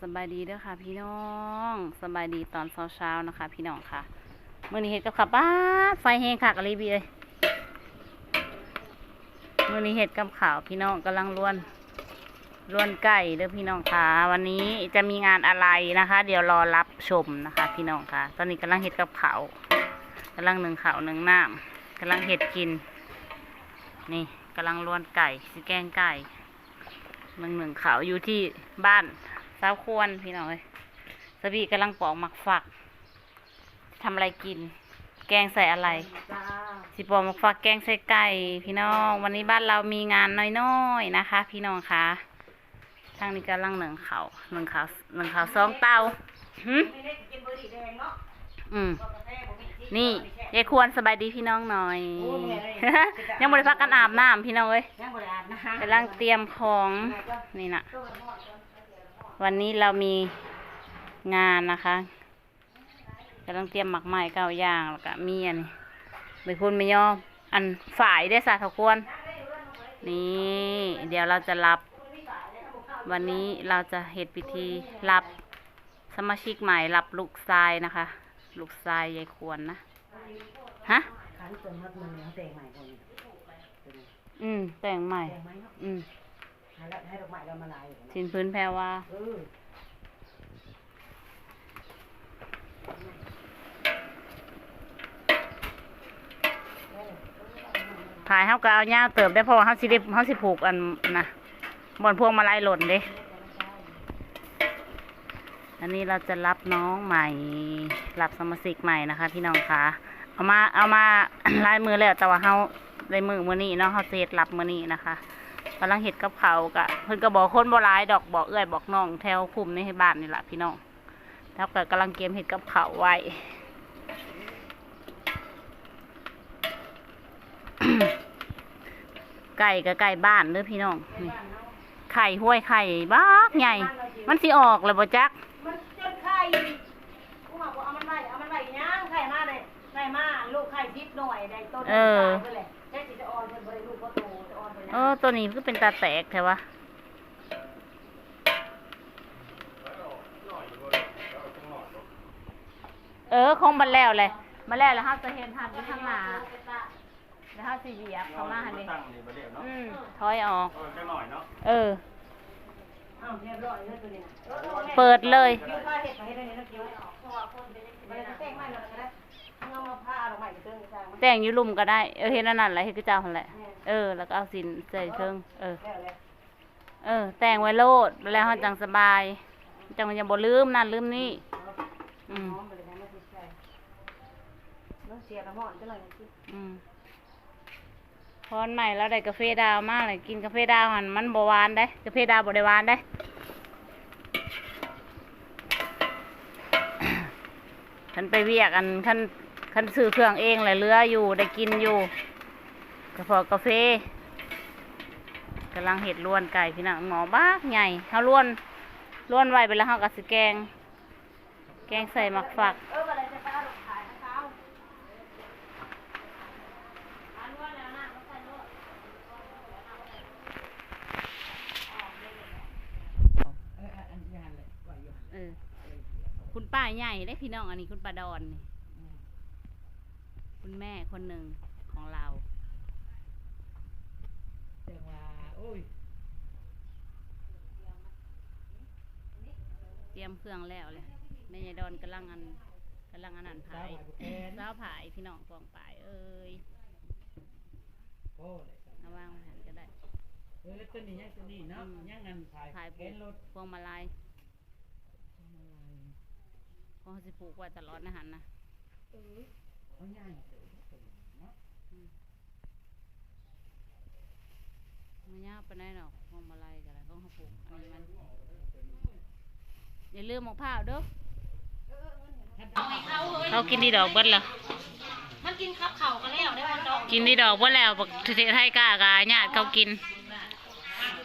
ສະບາຍດີເດີຄ່ະພີ່ນ້ອງ ສະບາຍດີຕອນເຊົ້າໆ ນະຄະພີ່ນ້ອງຄະ. ມື້ນີ້ເຮັດກັບເຂົ້າ ປາດ ໄຟແຮງຄັກອີ່ຫຼີບີເອີຍ. ມື້ນີ້ເຮັດກັບເຂົ້າພີ່ນ້ອງ ກຳລັງລວນ ລວນໄກ່ເດີພີ່ນ້ອງຄະ. ວັນນີ້ຈະມີງານອາໄລນະຄະ ດຽວລໍຮັບຊົມນະຄະພີ່ນ້ອງຄະ. ຕອນນີ້ກຳລັງເຮັດກັບເຂົ້າ ກຳລັງໜຶ້ງເຂົ້າໜຶ້ງນ້ຳ ກຳລັງເຮັດກິນ. ນີ້ກຳລັງລວນໄກ່ ຊິແກງໄກ່ ໜຶ້ງ ໜຶ້ງເຂົ້າຢູ່ທີ່ບ້ານຊາວຄວນພີ່ນ້ອງເອີຍ. ສະບີກຳລັງປອກໝາກຝັກ ທຳອາໄລກິນ ແກງໃສ່ອາໄລ ຊິປອກໝາກຝັກແກງໃສ່ໄກ່ພີ່ນ້ອງ. ວັນນີ້ບ້ານລາວມີງານນ້ອຍໆ ນະຄະພີ່ນ້ອງຄະ. ທາງນີ້ກຳລັງໜຶ້ງເຂົ້າ ໜຶ້ງເຂົ້າ ໜຶ້ງເຂົ້າສອງເຕົາ. ຫື ອືມ ນີ້ ຍາຍຄວນ ສະບາຍດີພີ່ນ້ອງໜ່ອຍ. ຍັງບໍ່ໄດ້ພາກັນອາບນ້ຳພີ່ນ້ອງເອີຍ ຍັງບໍ່ໄດ້ອາບນ້ຳ ກຳລັງຕຽມຂອງນີ້ນະ. ວັນນີ້ລາວມີງານນະຄະ ກຳລັງຕຽມໝາກໄມ້ເກົ້າຢ່າງ ແລ້ວກະມີອັນນີ້ ໃບຄູນ ແມ່ຍອມ ອັນຝ້າຍເດ້ສາເຖົ້າຄວນ. ນີ້ ດຽວລາວຈະຮັບ ວັນນີ້ລາວຈະເຮັດພິທີຮັບສະມາຊິກໃໝ່ ຮັບລູກຊາຍນະຄະ ລູກຊາຍຍາຍຄວນນະ. ຮະ ຄັນເກີດຮອດມື້ນີ້ເຮົາແຕ່ງໃໝ່ບໍ່ນີ້? ອືມ ແຕ່ງໃໝ່ ແຕ່ງໃໝ່ເນາະ. ອືມ ໃຫ້ລະ ໃຫ້ດອກໄມ້ລາວມາຫຼາຍຢູ່ ສິ້ນພື້ນແພວາ. ເອີ ຜາຍເຮົາກໍເອົາຍາວເຕີບໄດ້ ເພາະວ່າເຮົາຊິໄດ້ ເຮົາຊິຜູກອັນນະ ບ່ອນພວງມາໄລຫຼົ່ນເດ້. ອັນນີ້ລາວຈະຮັບນ້ອງໃໝ່ ຮັບສະມາຊິກໃໝ່ນະຄະພີ່ນ້ອງຄະ. ເອົາມາ ເອົາມາຫຼາຍມື້ແລ້ວ ແຕ່ວ່າເຮົາໄດ້ມື້ມື້ນີ້ເນາະ ເຮົາຊິເຮັດຮັບມື້ນີ້ນະຄະ. ກຳລັງເຮັດກັບເຂົ້າ ກະເພິ່ນກໍບອກຄົນບໍ່ຫຼາຍດອກ ບອກເອື້ອຍບອກນ້ອງແຖວຄຸ້ມໃນບ້ານນີ້ລະພີ່ນ້ອງ. ເຮົາກໍກຳລັງກຽມເຮັດກັບເຂົ້າໄວ້. ໄກ່ກໍໄກ່ບ້ານເດີພີ່ນ້ອງ. ນີ້ ໄຂ່ ຫ້ວຍໄຂ່ບັກໃຫຍ່ ມັນຊິອອກແລ້ວບໍ່ຈັກ ມັນຈົນໄຂ່. ກູວ່າບໍ່ເອົາມັນໄວ້ ເອົາມັນໄວ້ຫຍັງ ໄຂ່ມາໄດ້ ໄຂ່ມາ ລູກໄຂ່ສິບໜ່ວຍໄດ້ ໂຕໜຶ່ງ ເອີ ຕາຍເບິດແຫຼະ. ຈັກຊິສະອອນເພິ່ນ ບໍ່ໄດ້ລູກບໍ່ໂຕ ສະອອນເພິ່ນນະ. ເອີ ໂຕນີ້ຄືເປັນຕາແຕກແທ້ວະ. ເອີ ຄົງບັດແລ້ວແຫຼະ ບັດແລ້ວແລ້ວເຮົາຈະເຮັດຮັບຢູ່ທາງໜ້າ ແລ້ວເຮົາຊິຫວຽບເຂົ້າມາຫັ້ນເດ້. ອືມ ຖອຍອອກ ເອີ ເອີ ເປີດເລີຍ ແຕ່ງຢູ່ລຸ່ມກໍໄດ້. ເອີ ເຮັດອັນນັ້ນແຫຼະ ເຮັດຄືເຈົ້າຫັ້ນແຫຼະ. ເອີ ແລ້ວກໍເອົາສິ້ນໃສ່ເທິງ ເອີ ເອີ ແຕ່ງໄວ້ໂລດ ແລ້ວເຮົາຈັ່ງສະບາຍ ຈັ່ງຍັງບໍ່ລືມນັ້ນລືມນີ້. ອືມ ອືມ ພອນໃໝ່ລາວໄດ້ກາເຟດາວມາ ແລ້ວກິນກາເຟດາວຫັ້ນ ມັນບໍ່ຫວານເດ້ ກາເຟດາວບໍ່ໄດ້ຫວານເດ້. ຄັນໄປວຽກ ອັນ ຄັນ ຄັນຊື້ເຄື່ອງເອງແຫຼະ ເຫຼືອຢູ່ ໄດ້ກິນຢູ່ ກະເພາະກາເຟ. ກຳລັງເຮັດລວນໄກ່ພີ່ນ້ອງ ໝໍ້ບັກໃຫຍ່ ເຮົາລວນ ລວນໄວ້ໄປແລ້ວ ເຮົາກໍຊິແກງ ແກງໃສ່ໝາກຝັກ. ເອີ ຄຸນປ້າໃຫຍ່ເດ້ພີ່ນ້ອງ ອັນນີ້ຄຸນປ້າດອນນີ້ ອືມ ຄຸນແມ່ຄົນໜຶ່ງຂອງລາວ. ຈັ່ງວ່າ ໂອ້ຍ ຕຽມເຄື່ອງແລ້ວແຫຼະ ແມ່ໃຫຍ່ດອນກຳລັງອັນ ກຳລັງອັນນັ້ນ ສາວຜາຍ ສາວຜາຍພີ່ນ້ອງ ກອງປາຍເອີຍ. ເອົາວາງໄວ້ຫັ້ນກໍໄດ້. ເອີ ຕົວນີ້ຍັງ ຕົວນີ້ເນາະ ອືມ ຍັງອັນ ພາຍ ພາຍ ແຂນລົດ ພວງມາໄລ ພວງມາໄລ ເຮົາຊິຜູກໄວ້ຕະຫຼອດໃນຫັ້ນນະ. ເອີ ເອົາໃຫຍ່ເຕີບຕົວນີ້ເນາະ ອືມ. ບໍ່ຍາວປານໃດດອກ ພວງມາໄລກໍໄດ້ ຂອງເຮົາຜູກອັນນີ້ມັນ ຢ່າລືມໝາກພ້າວເດີ. ເຂົາກິນດີດອກເບິດແລ້ວ ມັນກິນກັບເຂົ້າກໍແລ້ວໄດ້ວ່າດອກ ກິນດີດອກເບິດແລ້ວ ບັກເທໄທກ້າກໍຍາດເຂົາກິນ.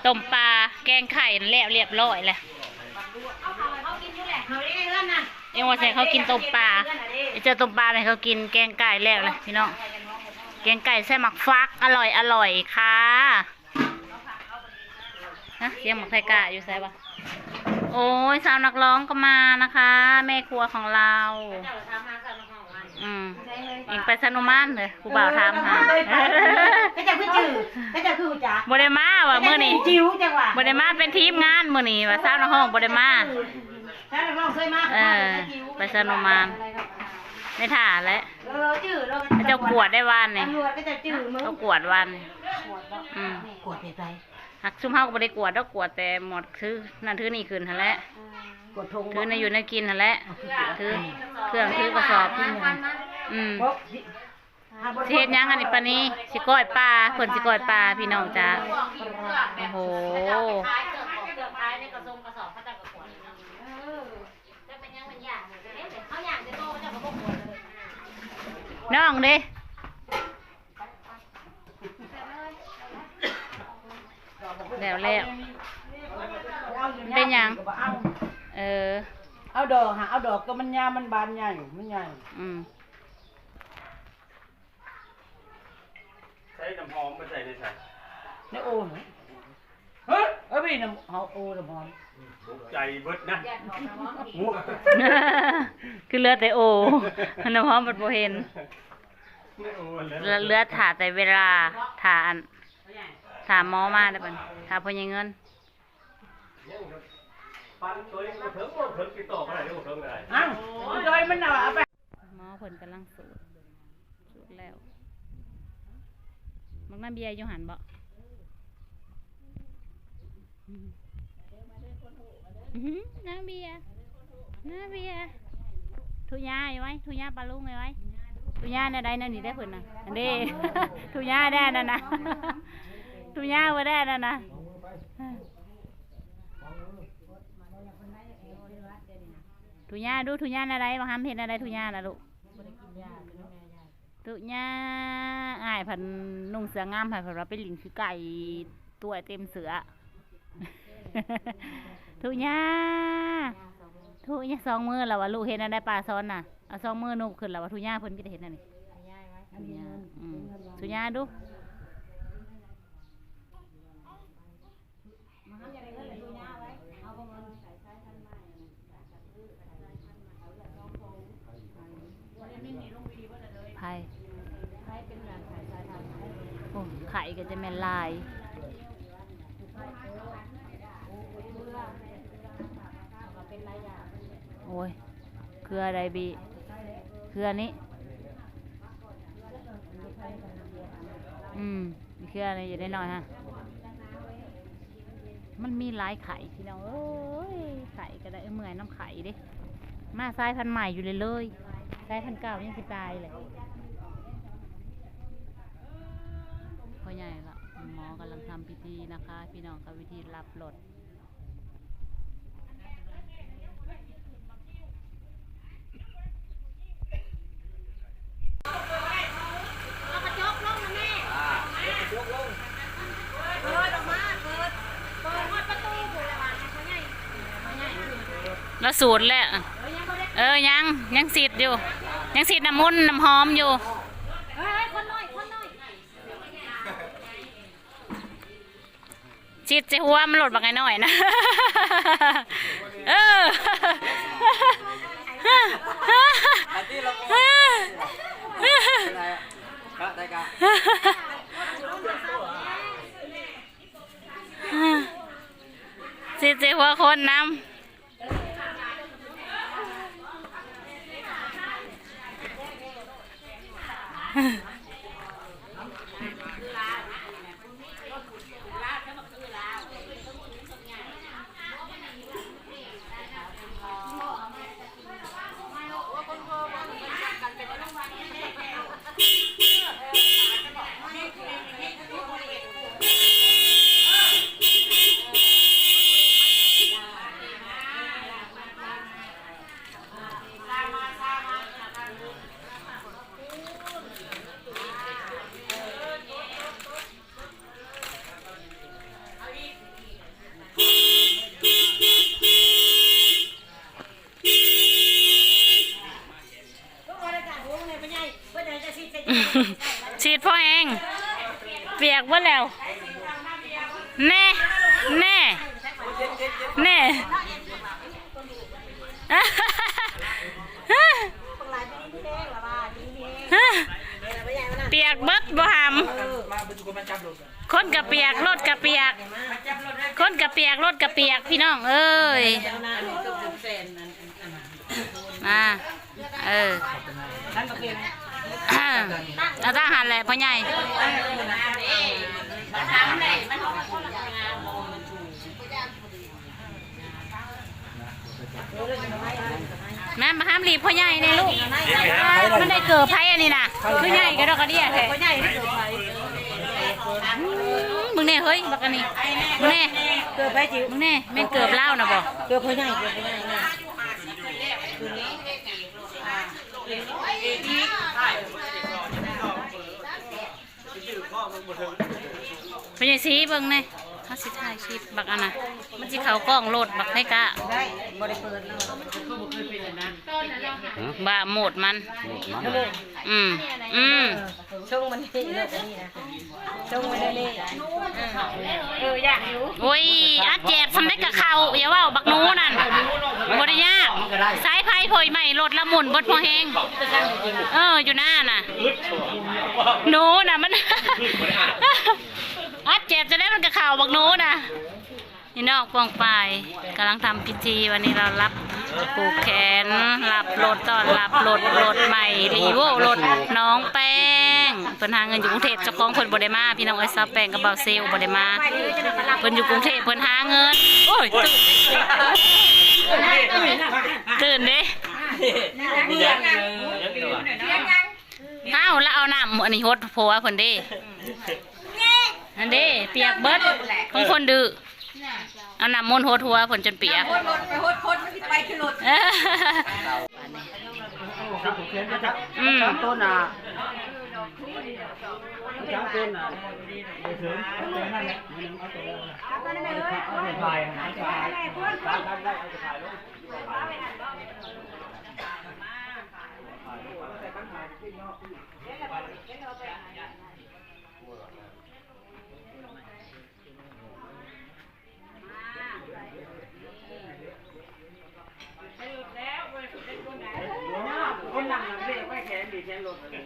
ຕົ້ມປາ ແກງໄຂ່ນັ້ນແລ້ວລຽບຮ້ອຍແລ້ວ ເອົາເຂົ້າໃຫ້ເຂົາກິນຢູ່ແຫຼະ ເຂົາໄດ້ເຮືອນນະ. ເອງວ່າຊິໃຫ້ເຂົາກິນຕົ້ມປາ ເຈົ້າຕົ້ມປາໃຫ້ເຂົາກິນ ແກງໄກ່ແລ້ວແຫຼະພີ່ນ້ອງ ແກງໄກ່ໃສ່ໝາກຝັກ ອະລ່ອຍ ອະລ່ອຍຄ່ະ. ຮະ ສຽງໝາກໄທກ້າຢູ່ໃສວະ? โอ้ย สาวนักร้องก็มานะคะ แม่ครัวของเรา เขาเจ้าถามหาสาวนักร้องอัน อืม ใช่เลย เองไปสนุมานเลย ผู้บ่าวถามหา เออ เขาเจ้าคือจื้อ เขาเจ้าคือฮู้จัก บ่ได้มาว่ะมื้อนี้ จิ๋วจังหวะ บ่ได้มาเป็นทีมงานมื้อนี้ว่ะ สาวนักร้องบ่ได้มา สาวนักร้องเคยมา เออ ไปสนุมาน ในท่าแหละ เออ จื้อ เขาเจ้ากวดได้วานนี่ ตำรวจเขาเจ้าจื้อมึง เขากวดวานนี่ กวดบ่ อืม กวดไปไส หักซุมเฮาก็บ่ได้กวดดอก กวดแต่หมวดถือนั่นถือนี่ขึ้นหั่นแหละ กวดธง ถือแนวอยู่แนวกินหั่นแหละ ถือเครื่องถือกระสอบ อืม สิเฮ็ดหยังอันนี้ปานนี้ สิก้อยปลา เพิ่นสิก้อยปลาพี่น้องจ๋า โอ้โห น้องเด้ แล้ว แล้ว มันเป็นหยัง เออ เอาดอกหา เอาดอกก็มันยาว มันบานใหญ่ มันใหญ่ อืม ใส่น้ำหอมไปใส่ในใส่ ในโอ่ง เฮ้ย เอ้ย พี่น้ำหอม โอ น้ำหอม ตกใจเบิดนะ คือเหลือแต่โอ น้ำหอมมันบ่เห็น เหลือ เหลือถ่าแต่เวลา ถ่าอัน ถ่าหมอมาได้ปะ ถ่าพ่อใหญ่เงิน ปันตัวเองบ่เถิง บ่เถิงติดต่อบ่ได้ บ่เถิงก็ได้ อ้าว โดยมันน่ะเอาไป หมอเพิ่นกำลังสูด สูดแล้ว บักน้ำเบียร์อยู่หั่นบ่ อื้อหือ น้ำเบียร์ น้ำเบียร์ ทุย่าไว้ ทุย่าปลาลุงไว้ ทุย่าแนวใดแนวนี้ได้เพิ่นน่ะ อันเด้ ทุย่าได้นั่นน่ะ ทุย่าบ่ได้นั่นน่ะ ทุย่าดู ทุย่าแนวใด บ่ห้ามเฮ็ดแนวใด ทุย่าน่ะลูก ทุย่า อ้ายเพิ่นนุ่งเสื้องาม เพิ่นว่าไปหลิ้นขี้ไก่ ตวยเต็มเสื้อ ทุย่า ทุย่า สองมือแล้วว่าลูกเฮ็ดแนวใด ปลาซ้อนน่ะ เอาสองมือนุบขึ้นแล้วว่าทุย่า เพิ่นก็ได้เฮ็ดแนวนี้ ทุย่า อืม ทุย่าดู ไผ โอ้ ไข่ก็จะแม่นหลาย โอ้ย เครือใดบิ เครือนี้ อืม เครือนี้อยู่น้อยๆ ฮะ มันมีหลายไข่พี่น้องเอ้ย ไข่ก็ได้ เอ้ย เมื่อยนำไข่เด้ มาสายพันธุ์ใหม่อยู่เลยเลย สายพันธุ์เก่ายังสิตายเลย พ่อใหญ่ละ หมอกำลังทำพิธีนะคะ พี่น้อง กับวิธีรับรถ เอากระจกลงนะแม่ อ่า เอากระจกลง เปิดออกมา เปิด เปิดฮอดประตูพู้นแหละว่าให้พ่อใหญ่ พ่อใหญ่ แล้วสูดแล้ว เออ ยังบ่ได้ เออ ยัง ยังสิดอยู่ ยังสิดน้ำมนต์น้ำหอมอยู่ เฮ้ย คนน้อย คนน้อย สิดใส่หัวมันโลดบักน้อยๆ นะ เออ สิดใส่หัวคนนำ สิดพอแฮง เปียกเบิดแล้ว แน่ แน่ แน่ ຄົນກະປຽກ ລົດກະປຽກ ຄົນກະປຽກ ລົດກະປຽກ ພີ່ນ້ອງເອີຍ ມາ ເອີ ເອົາທາງຫັ້ນແຫຼະພໍ່ໃຫຍ່ ແມ່ນ ມາຫ້າມຫຼີບພໍ່ໃຫຍ່ແດ່ລູກ ມັນໄດ້ເກີບໃຜອັນນີ້ນະ ຄືໃຫຍ່ກະດອກກະເດຍແທ້ ອືມ ເບິ່ງແນ່ເຮີ້ຍ ບັກອັນນີ້ ເບິ່ງແນ່ ເກີບໃຜຈິ ເບິ່ງແນ່ ແມ່ນເກີບລາວນະບໍ່ ເກີບພໍ່ໃຫຍ່ ເກີບພໍ່ໃຫຍ່ ພໍ່ໃຫຍ່ສີເບິ່ງແນ່ ເຮົາຊິຖ່າຍຄລິບບັກອັນນະ ມັນຊິເຂົ້າກ້ອງໂລດບັກໄທກະ ບໍ່ໄດ້ເປີດເນາະ ບ້າໂມດມັນ ໂມດມັນ ອືມ ອືມ ຊົງມັນນີ້ເນາະ ອັນນີ້ນະ ຊົງມັນນີ້ ເອີ ຢາກຢູ່ ໂອ້ຍ ອັດແຈບສ່ຳໃດກະເຂົ້າ ຢ່າເວົ້າ ບັກໜູນັ້ນ ບໍ່ໄດ້ຍາກ ສາຍໄຟພອຍໄໝ້ ລົດລະໝຸ່ນເບິດພໍແຮງ ເອີ ຢູ່ໜ້ານະ ໜູນະ ມັນ ອັດເຈັບຈັ່ງໃດມັນກະເຂົ້າ ບັກໜູນະ. ພີ່ນ້ອງປ້ອງປາຍກຳລັງທຳພິທີ ວັນນີ້ລາວຮັບຜູກແຂນ ຮັບລົດ ຕ້ອນຮັບລົດ ລົດໃໝ່ ຣີໂວ້ ລົດນ້ອງແປ້ງ ເພິ່ນຫາເງິນຢູ່ກຸງເທບ ເຈົ້າຂອງເພິ່ນບໍ່ໄດ້ມາ ພີ່ນ້ອງເອີຍ ສາວແປ້ງກັບບ່າວເຊວບໍ່ໄດ້ມາ ເພິ່ນຢູ່ກຸງເທບ ເພິ່ນຫາເງິນ ໂອ້ຍ ຕື່ນເດ້ ເອົ້າ ລະເອົານ້ຳອັນນີ້ຫົດຜົວເພິ່ນເດ້ ຫັ້ນເດ້ ປຽກເບິດ ຂອງຄົນດື້ ເອົານ້ຳມົນຫົດຫົວເພິ່ນຈົນປຽກ ໄປຫົດຄົນ ມັນຊິໄປຄືລົດ ອືມ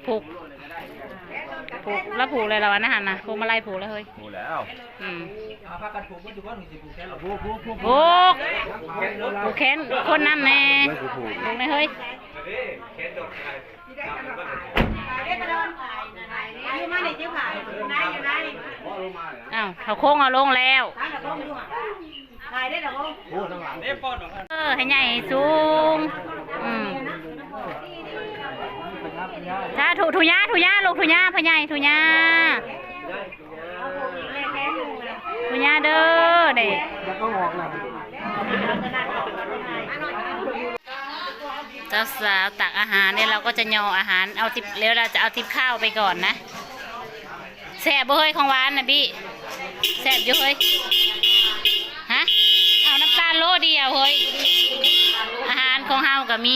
ຜູກ ຜູກ ລະຜູກແລ້ວລະວ່າ ນະຫັ້ນນະ ພວງມາໄລຜູກແລ້ວເຮີ້ຍ ຜູກແລ້ວ ອືມ ຜູກ ຜູກແຂນຄົນນຳແນ່ ຜູກແນ່ເຮີ້ຍ. ອ້າວ ເຂົາໂຄ້ງເອົາລົງແລ້ວ ເອີ ໃຫ້ໃຫຍ່ໃຫ້ສູງ ອືມ ສາທຸ ທຸຍາ ທຸຍາ ລູກ ທຸຍາ ພໍ່ໃຫຍ່ ທຸຍາ. ຄຸນຍາເດີ ນີ້ ເຈົ້າສາວຕັກອາຫານ ແລ້ວເຮົາກໍຈະຍໍອາຫານ ເອົາຕິບ ແລ້ວເຮົາຈະເອົາຕິບຂ້າວໄປກ່ອນນະ. ແຊບບໍ່ເຮີ້ຍ ຂອງຫວານນະບິ? ແຊບຢູ່ເຮີ້ຍ ຮະ? ເອົານ້ຳຕານໂລດຽວເຮີ້ຍ. ອາຫານຂອງເຮົາກໍມີ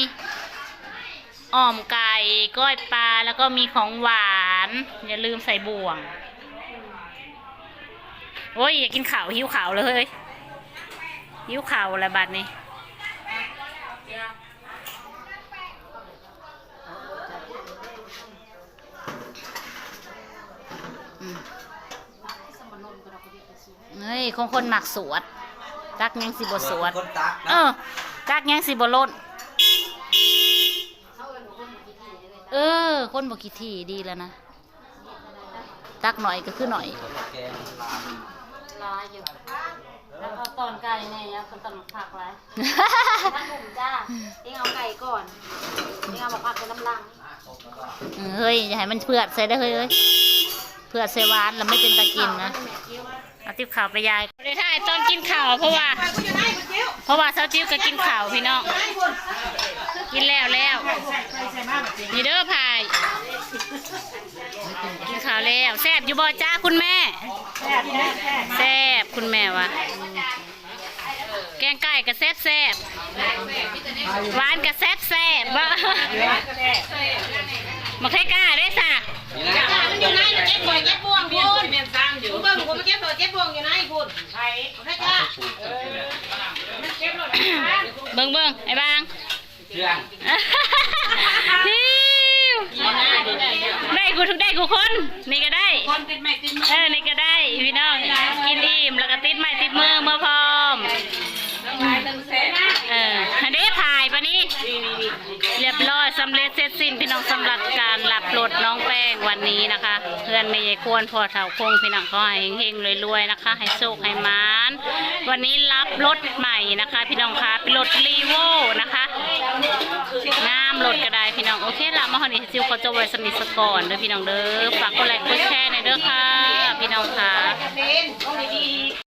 ອ່ອມໄກ່ ກ້ອຍປາ ແລ້ວກໍມີຂອງຫວານ ຢ່າລືມໃສ່ບ່ວງ. ໂອ້ຍ ຢາກກິນເຂົ້າ ຫິວເຂົ້າເລີຍ ຫິວເຂົ້າແລ້ວບັດນີ້. ເຮີ້ຍ ຂອງຄົນມັກສວດ ຕັກຫຍັງຊິບໍ່ສວດ ຄົນຕັກນະ ເອີ ຕັກຫຍັງຊິບໍ່ລົ້ນ. ເອີ ຄົນບໍ່ຂີ້ຖີ່ດີແລ້ວນະ ຕັກໜ້ອຍກໍຄືໜ້ອຍ ຫຼາຍຢູ່ ແລ້ວກໍຕອນໄກ່ແນ່ ເອົາຕອນຜັກຫຼາຍ ມັນຫຸ້ມຈ້າ ເອງເອົາໄກ່ກ່ອນ ເອງເອົາໝາກຜັກໄປນຳຫຼັງ. ເອີ ເຮີ້ຍ ຢ່າໃຫ້ມັນເຜືອດໃສ່ເດີເຮີ້ຍ ເຜືອດໃສ່ຫວານແລ້ວມັນເປັນຕາກິນນະ. ເອົາຕິບເຂົ້າໄປຢາຍ ບໍ່ໄດ້ຖ່າຍຕອນກິນເຂົ້າ ເພາະວ່າ ເພາະວ່າສາວຈິ້ວກໍກິນເຂົ້າພີ່ນ້ອງ ກິນແລ້ວແລ້ວ ນີ້ເດີພາຍ ກິນເຂົ້າແລ້ວ. ແຊບຢູ່ບໍ່ຈ້າຄຸນແມ່? ແຊບ ແຊບ ແຊບ ຄຸນແມ່ວ່າ ແກງໄກ່ກໍແຊບໆ ຫວານກໍແຊບໆ ບໍ່ ໝາກໄທກ້າເດ້ຊະ ມັນຢູ່ໃນ ເກັບຖ້ວຍເກັບບ່ວງພຸ້ນ ເບິ່ງ ເກັບຖ້ວຍເກັບບ່ວງຢູ່ໃນພຸ້ນ ໄທກ້າ ເອີ ເບິ່ງໆ ໄອ້ບາງ ເຄື່ອງ ຫິວ ໄດ້ກູທຸກ ໄດ້ກູຄົນ ນີ້ກໍໄດ້ ເອີ ນີ້ກໍໄດ້ ພີ່ນ້ອງ ກິນອີ່ມ ແລ້ວກໍຕິດໄມ້ຕິດມືເມືອພ້ອມ ເອີ ຫັ້ນເດ້ ຖ່າຍປານນີ້ ລຽບຮ້ອຍ ສຳເລັດເສັດສິ້ນ ພີ່ນ້ອງ ສຳລັບການຮັບລົດນ້ອງແປ້ງວັນນີ້ນະຄະ ເຮືອນແມ່ຍາຍຄວນ ພໍ່ເຖົ້າຄົງ ພີ່ນ້ອງ ຂໍໃຫ້ເຮັງໆລວຍໆນະຄະ ໃຫ້ໂຊກໃຫ້ໝານ ວັນນີ້ຮັບລົດໃໝ່ນະຄະ ພີ່ນ້ອງຄະ ເປັນລົດ Revo ນະຄະ ງາມ ລົດກໍໄດ້ ພີ່ນ້ອງ ໂອເຄລະ ມາຮອດນີ້ ຊິຂໍຈົບໄວ້ສ່ຳນີ້ສາກ່ອນເດີ ພີ່ນ້ອງເດີ ຝາກກົດໄລກົດແຊແດ່ເດີຄ່ະ ພີ່ນ້ອງຄະ.